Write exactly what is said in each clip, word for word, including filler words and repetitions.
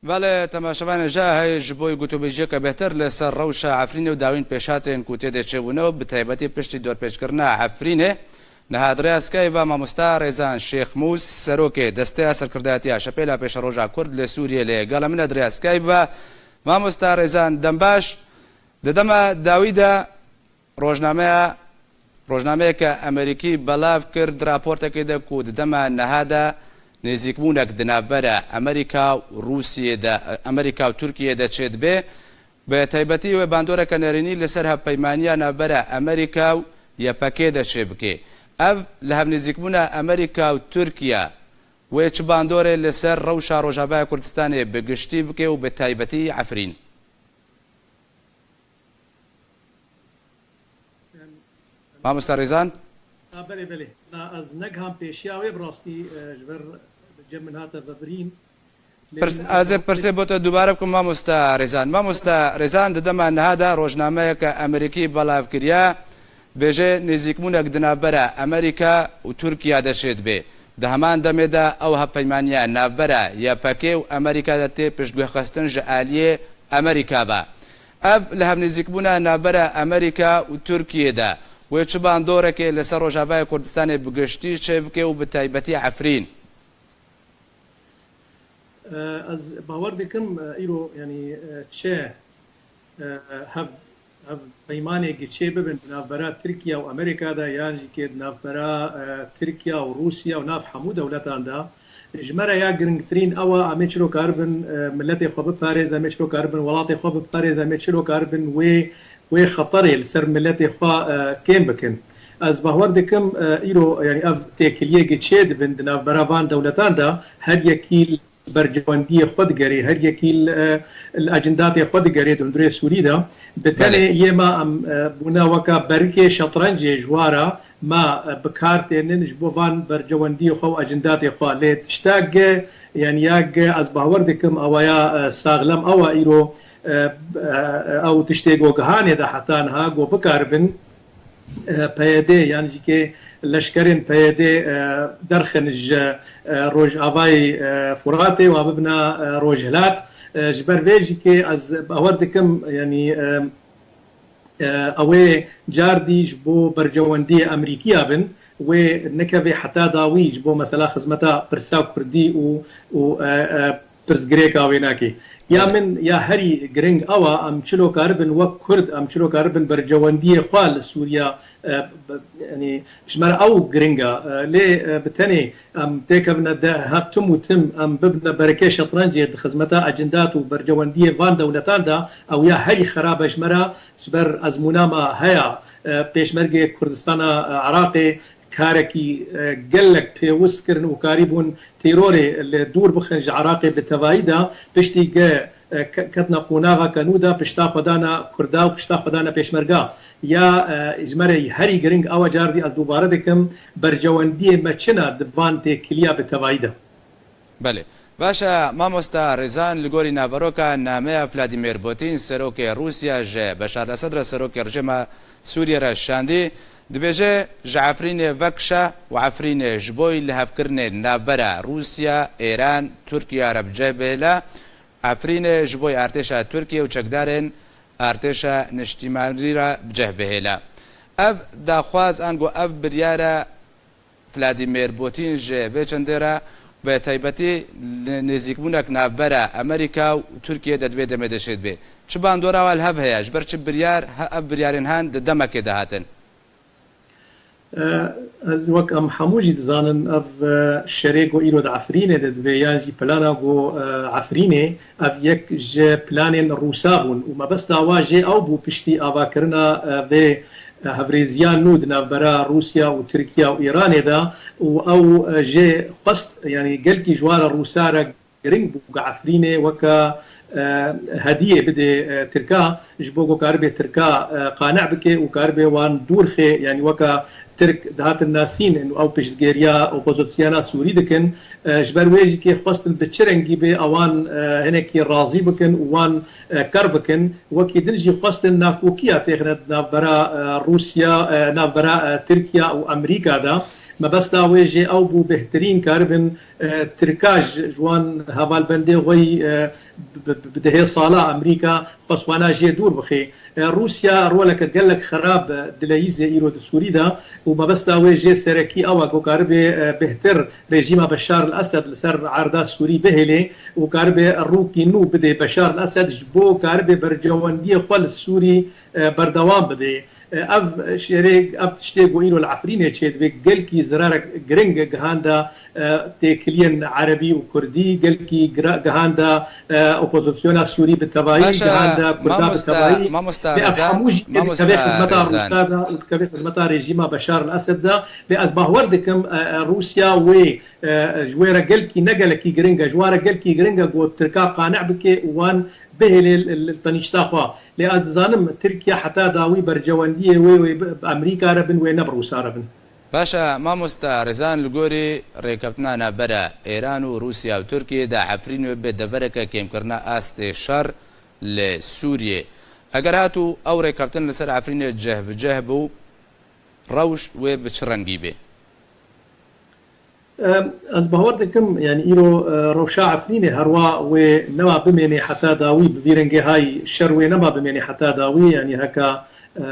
Belê, temaşevanê ja hey ji bo gotûbêjiyeke bêhtir li ser rewşa Efrînê û dawîn pêşhatên ku tê de çêbûne û bi taybetî piştî dorpêçkirina Efrînê, niha di rêya Skype ve mamosta Rêzan Şêxmûs, serokê Desteya Serkirdayetiya Şepêla Pêşeroja Kurd li Sûriyê lê gala min e di rêya Skype ve. Mamosta Rêzan, dem baş. Di dema dawî de rojnameya, rojnameyeke Amerîkî belav kir di raportekê de ku di dema niha de nêzîkbûnek di navbera Amerîka û Rûsiyê de, Amerîka û Tirkiyê de çêdibe. Bi taybetî wê bandoreke nerînî li ser hevpeymaniya navbera Amerîka û Y P G de çêbike. Ev li hevnêzîkbûna Amerîka û Tirkiye wê çi bandorê li ser rewşa Rojavaya Kurdistanê bi giştî bike û bi taybetî Efrîn? Mamosta Rêzan? A, belê, belê. Na, ez negiham pêşiya wê, bi rastî, e, ji ber cem min hate vebirîn. Lê Pirs, min ez ê pirsê bo te dubare bikim, mamosta Rêzan. Mamosta Rêzan, di dema niha de rojnameyeke Amerîkî belav kiriye, dibêje nêzîkbûnek di navbera Amerîka û Tirkiye de çêdibe. Di heman demê de ew hevpeymaniya navbera Y P G û Amerîka de tê piştguhxistin ji aliyê Amerîka ve. Ev li hevnêzîkbûna navbera Amerîka û Tirkiyê de wê çi bandorekê li ser Rojavaya Kurdistanê bi giştî çêbike û bi taybetî Efrîn? E, ez bawer dikim, e, îro, yanî, e, çi, e, hev, hev peymanê giçê bibin di navbera Tirkiye û Amerîka de, yan jî ke di navbera, e, Tirkiye û Rûsya û nav hemû dewletan de, ji me re ya giringtirîn ew e, em ê çilo karibin, e, miletê xwe biparêzin, em ê çilo karibin welatê xwe biparêzin, em ê çilo karibin wê, wê xeterê li ser miletê xwe, e, kêm bikin. Ez bawer dikim, e, îro, yanî ev têkiliyê giçê dibin di navbera van dewletan de, her yekî berjewendiyê xwe digerê, her yekî li, li ecindatê xwe digerê di hundirê Sûrî de. Bi Belê. tenê yê me em, e, bûne weka berikê şetrencê ji wa re me, e, bi kar tênin ji bo van berjewendiyê xwe û ecindatê xwe. Lê tiştek, e, yanî ya ge ez bawer dikim awaya, e, saxlem ew e îro, e, e, ew tiştê go gihanê de heta niha go bikaribin e, P Y D, yan jî ke leşkerên P Y D, e, derxin ji, e, rojavayê, e, Furatê û bibine, e, rojhilat. E, ji ber vê jî ke ez bawer dikim, yanî, e, e, ew ê cardî ji bo berjewendiyê Amerîkiya bin, wê nekeve heta dawî ji bo mesela xizmeta pirsa kurdî û, û, e, e, pirsgirêka wê nake. Ya Belê. min ya herî giring ew e, em çilo karibin wek Kurd, em çilo karibin berjewendiyê xwe li Sûriya, e, b-, yanî ji me re ew giring e. E, lê, e, bi tenê em têkevine de, ha, tim û tim em bibine berekê şetrencê di xizmeta ecindat û berjewendiyê van dewletan de, ew ya herî xerab e ji me re, ji ber ezmûna me heye, e, Pêşmergê Kurdistana, e, Iraqê, karekî, e, gelek pêwist kirin û karîbûn terorê li dûr bixin ji Iraqê bi tevayî de, piştî ge, e, ke-, ketine qonaxa ke nû de pişta xwe dane Kurda û pişta xwe dane Pêşmerga. Ya, e, ji me re herî giring ew e, cardî ez dubare dikim, berjewendiyê me çi ne di van têkiliya bi tevayî de. Belê. Baş e, mamosta Rêzan, li gorî naveroka nameya Vladimir Putin, serokê Rûsya ji Beşar Esed re, serokê rejîma Sûriyê re şandî, dibêje, ji Efrînê vekişe û Efrînê ji bo lihevkirinê navbera Rûsya, Êran, Tirkiye re bi cih bihêle, Efrînê ji bo artêşa Tirkiye û çekdarên artêşa niştimanî re bi cih bihêle. Ev daxwaz ango ev biryar e Vladimir Putin ji vê çendê re bi taybetî li nêzîkbûnek navbera Amerîka û Tirkiye de di vê demê de çêdibe. Çi bandora we li hev heye? Ji ber çi biryar, he-, ev biryarên han di demekê de hatin? E, ez wek em hemû jî dizanin, ev, e, şerê ku îro di Efrînê de dibe, yan jî plana ku, e, Efrînê, ev yek ji planên Rûsa bûn û mebesta wa jê ew bû piştî avakirina, e, vê hevrêziya nû di navbera Rûsya û Tirkiye û Îranê de û ew, e, jê xwest, yanî gelkî ji wan re Rûsa re giring bû ku Efrînê weke, e, hediyê bidê, e, Tirka, ji bo ku karibe Tirka, e, qane bike û karibe wan dûr xê, yanî weke Tirk dihatin nasîn û ew piştgiriya opozisyona Sûrî dikin. E, ji ber wê jî kê xwestin bi çi rengî bê ewan, e, hinekî razî bikin û wan, e, ker bikin. Wekî din jî xwestin nakokiya têxine di navbera, e, Rûsya, e, navbera, e, Tirkiya û Amerîka de. Mebesta wê jê ew bû bêhtirîn karibin, e, Tirka ji, ji wan hevalbendê xwe yî, e, bi, bi, bi dehê sala Amerîka xwestwana jê dûr bixê. E, Rûsya roleke gelek xerab, e, dileyîzê îro di Sûrî de û mebesta wê jê serekî ew e ku karibe, e, bêhtir rejîma Beşar el Esed li ser erda Sûrî bihêlê û karibe rûkî nû bidê Beşar el Esed ji bo karibe bercewendiyê xwe li Sûrî, e, berdewam bibe. E, ev şerê, ev tiştê ku îro li Efrînê çêdibe, gelkî zirarek giring gihanda, e, têkiliyên erebî û kurdî, gelkî gira-, gihanda, e, opozisyona Sûrî bi tevayî, Baş e, gihanda kurda bi mamosta, tevayî. Mamosta Lê ev Rêzan, hemû jî dikeve mamosta xizmeta Rêzan. Rûsya de û dikeve xizmeta rejîma Beşar el Esed de. Lê ez bawer dikim, e, e, Rûsya wê, e, ji wê re gelkî ne gelekî giring e, ji wan re gelkî giring e ku Tirka qane bike û wan bihêlê li, li, li tenîşta xwe. Lê ez dizanim Tirkiye heta dawî bercewendiyê wê, wê bi, bi Amerîka re bin, wê ne bi Rûsa re bin. Baş e, mamosta Rêzan, li gorî rêkeftina navbera Êran û Rûsya û Tirkiye de Efrîn wê bê devereke kêmkirina astê şer li Sûriyê. Eger hat û ew rêkeftin li ser Efrînê cih bi cih bû, rewş wê bi çi rengî bê? Em, ez bawer dikim, yani îro, e, rewşa Efrînê herwa wê nema bimênê heta dawî, bi vî rengê hay şer wê nema bimênê heta dawî, yani heka, e,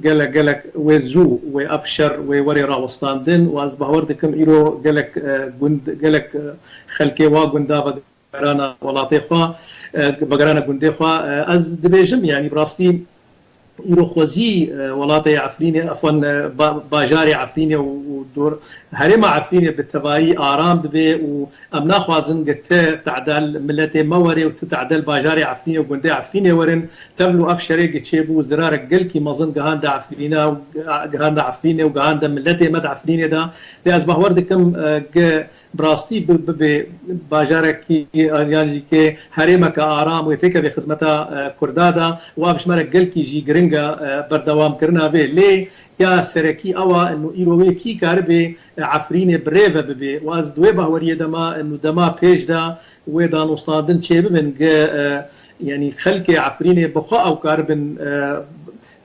gelek, gelek wê zû wê ev şer wê werê rawestandin û ez bawer dikim îro gelek, e, gund, gelek, e, xelkê wa gunda vegerana welatê xwe, e, vegerana gundê xwe. E, ez dibêjim, yani bi rastî îro xwezî, e, welatê Efrînê, efwan, e, ba-, bajarê Efrînê û, û dor, herêma Efrînê bi tevayî aram bibe û em naxwazin ge te tedel miletê me were û tu tedel bajarê Efrînê û gundê Efrînê werin. Tevlo ev şerê ge çêbû, zirarek gelkî mezin gihande Efrîne û ge-, gihande Efrînê û gihande miletê me di Efrînê de. Lê ez bawer dikim, e, ge bi rastî bi, bibe bajarekî, yan jî ke herêmeke aram wê têkevê xizmeta, e, Kurda de û ev ji me re gelkî jî giring e, e, berdewamkirina vê. Lê ya serekî ew e, ino îro wê kî karibe, e, Efrînê bi rê ve bibe û ez di wê baweriyê de me, ino dema pêş de wê danûstandin çêbibin, ge, e, yanî xelkê Efrînê bi xwe ew karibin, e,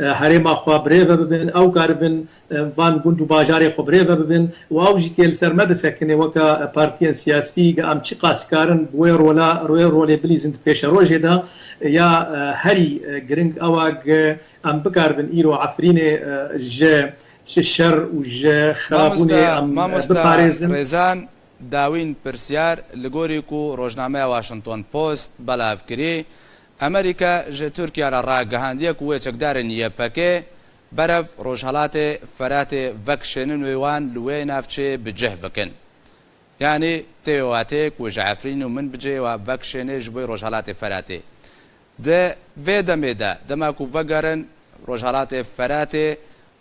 e, herêma xwe bi rê ve bibin, ew karibin, e, van gund û bajarê xwe bi rê ve bibin û ew jî kê li ser me disekine weke, e, partiyên siyasî, ge em çiqas karin bi wê rola, wê rolê bilîzin di pêşerojê de, e, ya, e, herî, e, giring ew e ge em bikaribin îro Efrînê, e, ji, ji şer û ji xerabûnê Mamosta, em, e, mamosta biparêzin. Rêzan, dawîn pirsyar, li gorî ku rojnameya Washington Post belav kirî, Amerîka ji Tirkiye re ragihandiye ku wê çekdarên Y P G berev Rojhelatê Feratê vekişênin wê wan li wê navçeyê bi cih bikin. Yanî tê wê watê ku ji Efrîn û Minbicê wa vekişênê ji bo Rojhelatê Feratê. Di vê demê de, dema ku vegerin Rojhelatê Feratê,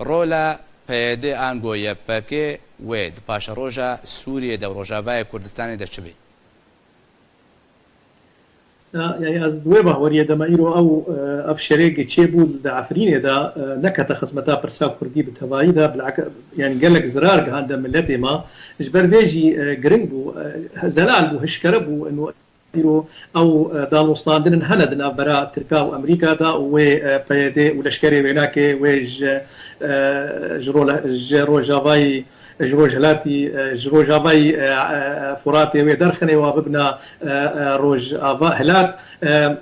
rola P Y D ango Y P G wê di paşeroja Sûriyê de û Rojavayê Kurdistanê de çi bê? Ya, yani ez di wê baweriyê de me îro ew, e, ev şerê ge çêbû di Efrînê de, e, nekete xizmeta pirsa Kurdî bi tevayî de, bilak-, yani gelek zirar gihande miletê me. Ji ber vê jî, e, giring bû, e, zelal bû, hişkere bû, ino îro ew, e, danûstandinin hene di navbera Tirka û Amerîka de û wê, e, P Y D û leşkerê wênakê wê ji, e, ji role-, ji Rojavayî, ji Rojhilatî, e, ji Rojavayî, e, e, Furatê wê derxinê wa bibina, e, e, Rojava Hilat. E,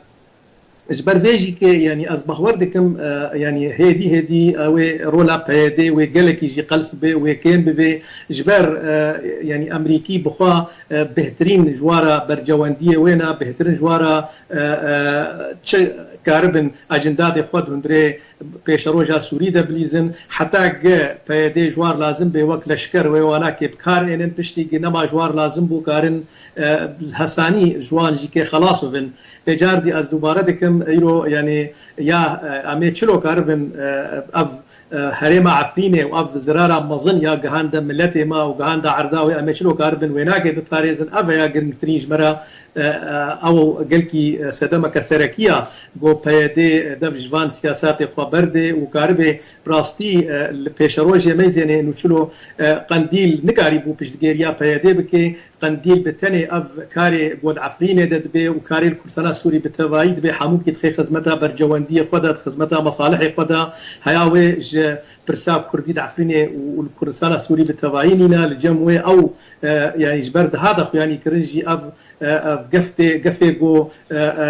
Ji ber vê jî ke, yanî ez bawer dikim, e, yanî hêdî hêdî, e, wê rola P Y D wê gelekî jî qels bibe, wê kêm bibe. Ji ber, e, yanî Amerîkî bi xwe, e, bêhtirîn ji wa re bercewendiyê wê ne, bêhtirîn ji wa re, e, e, çi karibin ecindadê xwe di hundirê pêşeroja Sûrî de bilîzin. Heta ge P Y D ji wa re lazim bê wek leşker wê wana kê bi kar ênin, piştî ge nema ji wa re lazim bû karin, e, hesanî ji wan jî kê xelas bibin. Lê cardî ez dubare dikim, îro, yanî, ya, e, em ê çilo karibin, e, ev, e, herêma Efrînê û ev zirara mezin ya gihande miletê me û gihande erda wê, em ê çilo karibin wênakê biparêzin. Ev e ya giringtirîn ji me re, e, e, ew gelkî, e, sedemeke serekî ya ku P Y D dev ji van siyasatê xwe berdê û karibê bi rastî, e, li pêşerojê meyzênê nû çilo, e, Qendîl nikarîbû piştgêriya P Y D bike. Qendîl bi tenê ev karê ku di Efrînê de dibe û karê li Kurdistana Sûrî bi tevayî dibe, hemûkî dixê xizmeta berjewendiyê xwe de, di xizmeta mesalihê xwe de, heya wê ji pirsa Kurdî di Efrînê û, û li Kurdistana Sûrî bi tevayî nîne, li cem wê ew, e, yanî ji ber diha de xuyanî kirin jî ev, e, ev gef tê, gefê ku, e, e,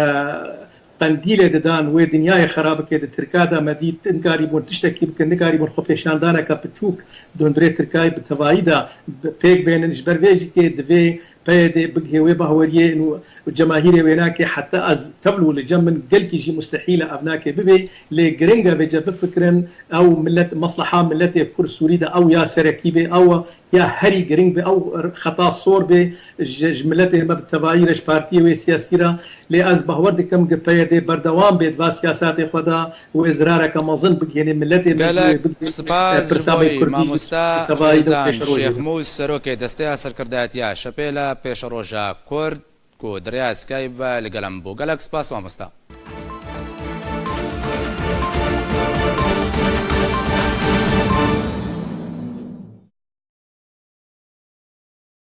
qendîlê didan wê dinyayê xera bike, di Tirka de me dît nikarîbûn tiştekî bikin, nikarîbûn xwepêşandaneke piçûk di hundirê Tirkayê bi tevayî de bi-, pêk bênin. Ji ber vê jî kê divê P Y D bigihê wê bahweriyê û cemahîrê wê nake, heta ez tevlû li cem min gelkî jî mustehîl e ev nake bibe, lê giring e vêce bifikirin ew millet, mesleha milletê Kurd Sûrî de ew ya serekî be, ew ya herî giring be, ew xeta sor be ji, ji milletê me bi tevayî re, ji partiyê wê siyasî re. Lê ez bawer dikim ku P Y D berdewam bê di va siyasatê xwe de, wê zirareke mezin bigihêne milletê me jî, wê bigihêne, e, pirsa me Kurdî jî bi tevayî de û pêşerojê de. Şêx Mûs, serokê Desteya Serkirdayetiya Şepêla Pêşeroja Kurd ku di rêya Skype ve li gel em bû. Gelek spas mamosta.